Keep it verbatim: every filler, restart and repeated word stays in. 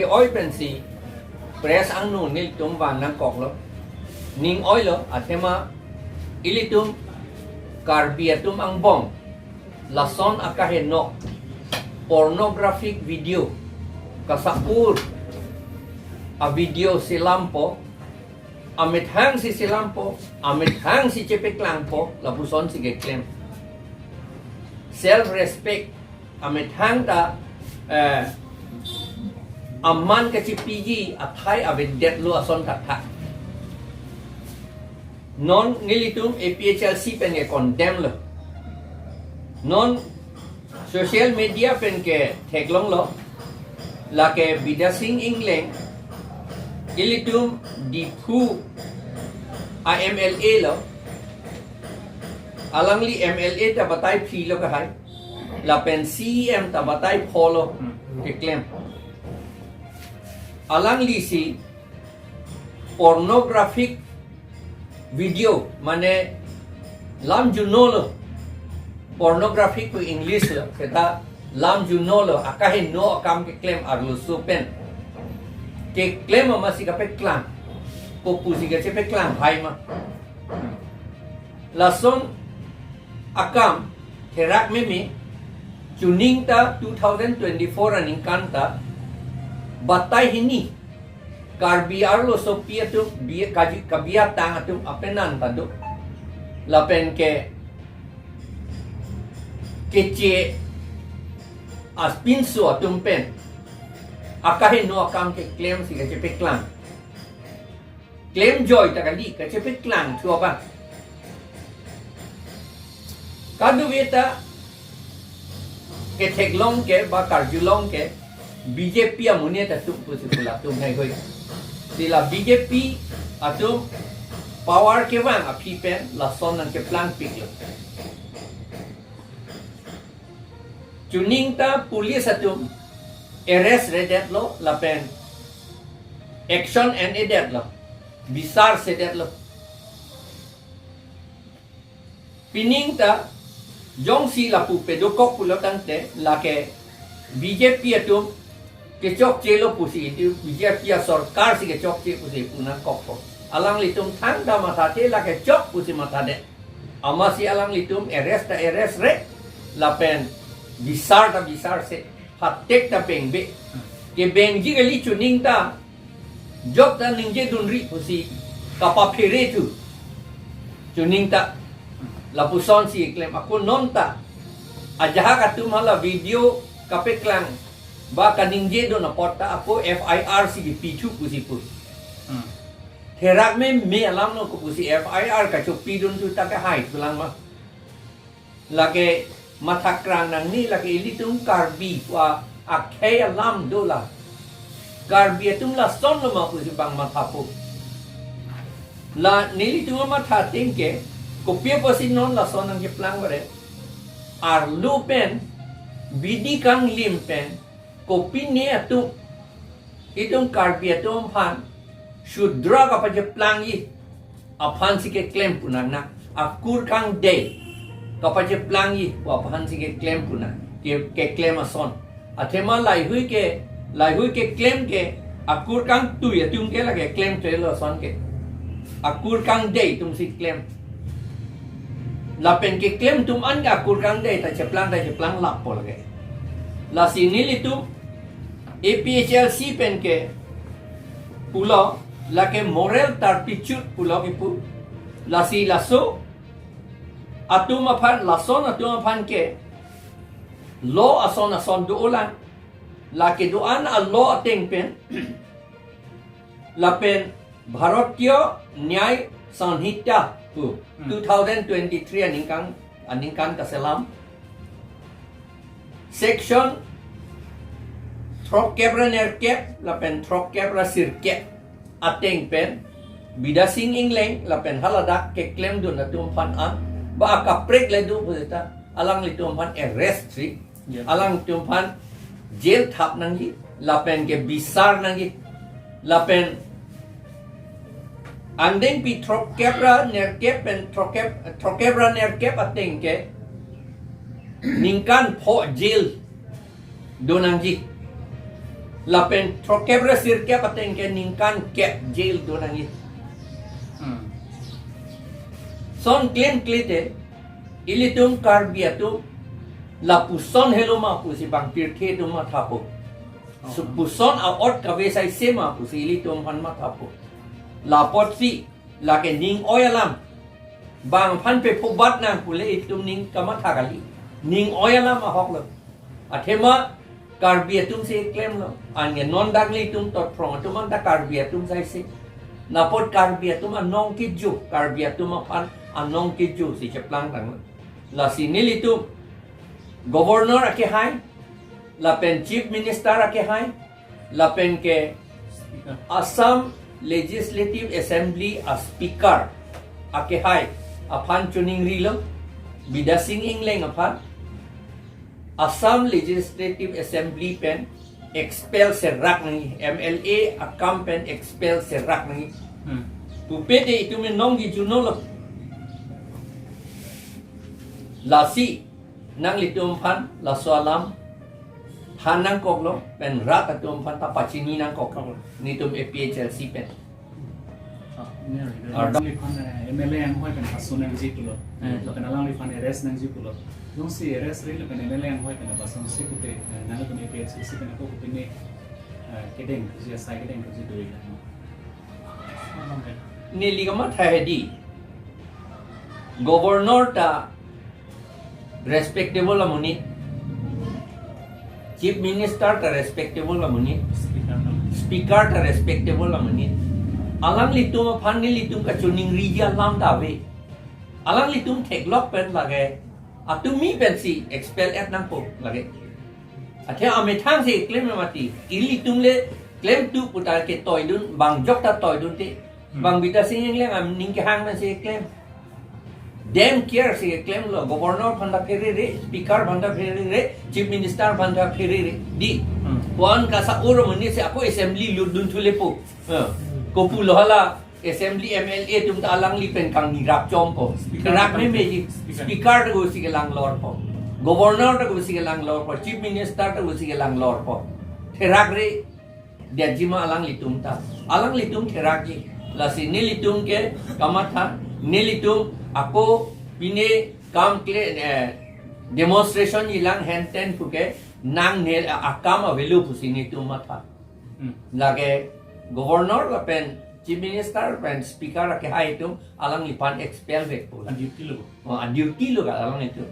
Oi pensi press angno nelitum van nangkoklo. Ning oilo athema ilitum Karbi atum angbong lason akaheno pornographic video, kasapur a video selampo, amethang si selampo, amethang si chepeklangpo, lapuson si keklem. Self respect, amethang ta, eh, aman kachepiji athai avedetlo ason thakthak. Non nelitum A P H L C pen ke condemn lo. Non social media pen ke theklonglo. Lake Bidya Sing Engleng, ilitum Diphu a M L A lo. Alangli M L A ta batai phli lo kahai. Lapen C E M ta batai pho lo keklem. Alangli si pornographic video, mane lam juno lo, pornographic pu English lo, seta lam juno lo, akaheno akam keklem arloso pen. Keklem amatsi kapeklang, kopusi kachepeklang hai ma. Lason akam therak meme, chuning ta two thousand twenty-four aningkan ta batai hini Karbi arlosopi atum bi-, kaji-, kabi atang atum apenan ta do. Lapen ke keche apinso atum pen akaheno akam keklem si kachepeklang. Klem joi ta kali, kachepeklang thu abang. Kadokave ta ketheklong ke ba karjulong ke B J P amonit atum pusi pu latum heihui. Sila B J P atum power kevang aphi pen lason nangkeplangpiklo. Chuning ta police atum arrest redetlo lapen action en-edetlo, bisar sedetlo. Pining ta jongsi lapu pedokok pulo tangte lake B J P atum kechokchelo pusi, itu B J P asorkar si kechokche pusi pu nangkokpo. Alanglitum thangta mathathe, lake chok pusi mathadet. Amatsi alanglitum arrest ta arrest re, lapen bisar ta bisar se, phatek ta pengbe. Kebengji kali chuning ta, jok ta ningjedunri pusi kapaphere thu. Chuning ta lapuson si klem ako non ta. Ajahak atum hala video kapeklang ba kaningjedun apot ta ako F I R si kipi thu pusi pu. Hmm. Therak meme alam lo, kopusi F I R kachopidun thu ta kehai thulang ma. Lake mathakrang nangne, lake ilitum Karbi pu akhei alam dolang. Karbi atum lason lo ma pusi bang mathapo. La nelitum amatha ateng ke, kopi apotsi non lason nangkeplang bare. Arlo pen, bidi kanglim pen, kopine atum, itum Karbi atum aphan Shudra kapacheplangji aphan si keklem pu nang na, akur kangdei kapacheplangji pu aphan si keklem pu nang, ke, keklem ason. Athema laihui ke, laihui keklem ke akur kangtui atum ke lake klemklelo ason ke. Akur kangdei atum si klem. Lapen keklem atum an ke akur kangdei ta cheplang ta cheplang lappo lake. Lasi nelitum A P H L C pen ke pulo, lake moral turpitude pulo kipu. Lasi laso atum aphan, lason atum aphan ke law ason ason dolang. Lake do-an a law ateng pen, lapen Bharatiya Nyay Sanhita pu, hmm, two thousand twenty-three aningkan, aningkan kaselam, section throkkep ra nerkep lapen throkkep ra sirkep ateng pen Bidya Sing Engleng lapen haladak keklemdun atum aphan an, ba akaprek le do pu seta, alanglitum aphan arrest si, ya, alanglitum aphan jail thap nangji, lapen ke bisar nangji, lapen angdengpi throkkep ra nerkep pen throkkep, throkkep ra nerkep ateng ke ningkan pho jail do nangji. Lapen throkkep ra sirkep ateng ke ningkan kep jail do nangji. Hmm. Son klemkle te, ilitum Karbi atum lapuson helo ma pusi bang pirthe atum mathapo. Oh. Lapuson a-ot kave saise ma pusi ilitum aphan mathapo. Lapotsi lake ning oi alam. Bang aphan pe phubat nang pule itum ning kamatha kali. Ning oi alam ahok lo. Athema Karbi atum si klemlo. Anke non dak ilitum totphrong atum anta Karbi atum saise. Lapot Karbi atum anong kejo, Karbi atum aphan anong kejo si cheplang tanglo. Lasi nelitum Governor akehai, lapen Chief Minister akehai, lapen ke Assam Legislative Assembly a-Speaker akehai aphan choningrilo, Bidya Sing Engleng aphan Assam Legislative Assembly pen expel serak nangji, M L A akam pen expel serak nangji. Hmm. Pupe te itum nong kejunolo. Lasi nanglitum aphan laso alam than nangkoklo, pen rat atum aphan ta pachini nangkoklo. Netum A P H L C pen. Ah, ini hari. Arda. Nangliphan, eh, M L A anghoi pen pasun nangji pulo. Hmm. Lapen alangliphan arrest nangji pulo. Jongsi arrest ri lapen M L A anghoi pen pasonsi pute, eh, nanglitum A P H L C pen ako pute ne, eh, kedeng, kuji asai kedeng, kuji doi. Neli kamatha hedi. Governor ta respectable amonit. Chief Minister ta respectable amonit. Speaker ta respectable amonit. Alanglitum aphan nelitum kachoningriji alam ta ave. Alanglitum theklok pen lake, atumi pensi expel et nangpo lake. Athe amethang si klem mati. Ilitum le klemtu puta ketoidun, bang jok ta toidun te. Hmm. Bang Bidya Sing Engleng aning kehang pensi klem. Dem care si klemlo, Governor aphan ta pherere, Speaker aphan ta pherere, Chief Minister aphan ta pherere. Di. Hmm. Puan kasa ur amonit si ako assembly lutdun thulepo. Eh. Kopulo hala assembly M L A atum ta alangli pen kangni rapchompo. Speaker. Therak memeji. Speaker. Speaker ta kosi kelang lorpo. Governor ta kosi kelang lorpo. Chief Minister ta kosi kelang lorpo. Therakre detji ma alanglitum ta. Alanglitum therakji. Lasi nelitum ke kamatha, nelitum ako pine kam kle, eh, demonstration ilang henten puke nangne akam avelo pusi netum matha. Hmm. Lake Governor lapen Chief Minister pen Speaker akehai atum alangliphan expel vekpo. A-duty lo. Oh, a-duty lo ka alanglitum.